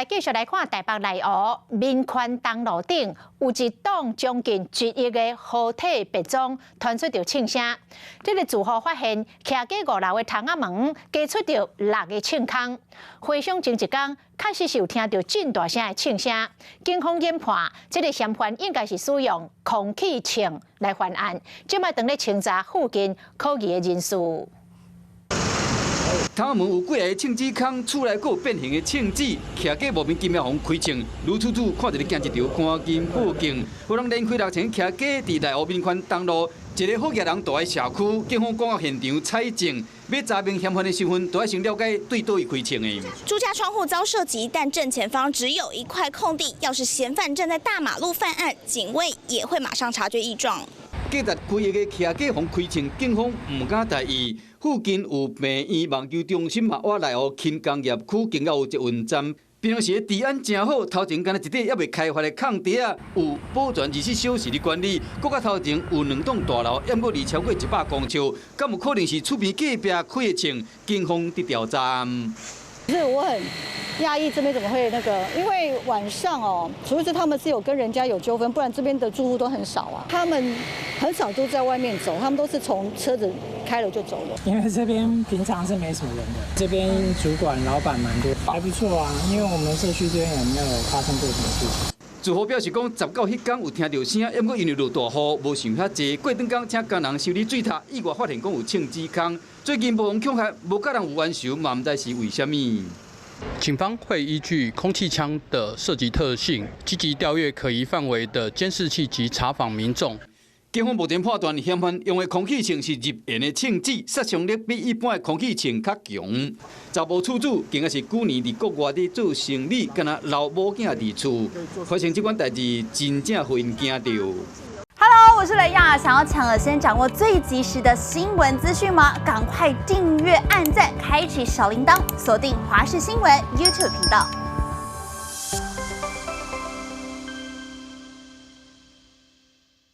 繼續來看台北內湖民權東路頂有一棟將近1億的豪宅別莊，傳出著槍聲。這个住戶發現，徛佇五樓的窗仔門加出著六个槍空。回想前一工，確實是有聽著真大聲的槍聲。警方研判，這个嫌犯應該是使用空氣槍來犯案。這擺當咧清查附近可疑的人士。窗仔門有幾个槍支空，厝內閣有變形的槍支，徛過莫名其妙予人開槍，呂處處看著咧驚一場，趕緊報警。予人連開六槍徛家佇內湖民權東路一个好額人住的社區，警方趕到現場採證，欲查明嫌犯的身份，都愛先了解對佗位開槍的。住家窗戶遭射擊，但正前方只有一塊空地，要是嫌犯站在大馬路犯案，警衛也會馬上察覺異狀。價值幾億的徛家予人開槍，警方毋敢大意。附近有病院、網球中心嘛，倚內湖輕工業區，更加有捷運站。平常時治安誠好，頭前敢若一塊猶未開發的空地仔，有保全24小時的管理。閣較頭前有兩棟大樓，猶閣離超過100公尺，敢有可能是厝邊隔壁開的槍？警方佇調查。是我很訝異，這邊怎麼會那個？因為晚上哦，除非是他們是有跟人家有糾紛，不然這邊的住戶都很少啊。他們很少都在外面走，他們都是從車子開了就走了。因為這邊平常是沒什麼人的，這邊主管老闆蠻多，還不錯啊。因為我們社區這邊也沒有發生過什麼事情。住戶表示講，19彼工有聽著聲，毋過因為落大雨，無想遐濟。過轉工請工人修理水塔，意外發現講有槍支空。最近無予人恐嚇，無佮人有冤仇，嘛毋知是為啥物。警方會依據空氣槍的射擊特性，積極調閱可疑範圍的監視器及查訪民眾。警方目前判斷，嫌犯用的空氣槍是入煙的槍支，殺傷力比一般的空氣槍較強。查某厝主更加是舊年佇國外佇做生理，敢若留某囝佇厝，發生這款代誌，真正予𪜶驚著。 Hello，我是雷亞，想要搶先掌握最及時的新聞資訊嗎？趕快訂閱、按讚、開啟小鈴鐺，鎖定華視新聞 YouTube 頻道。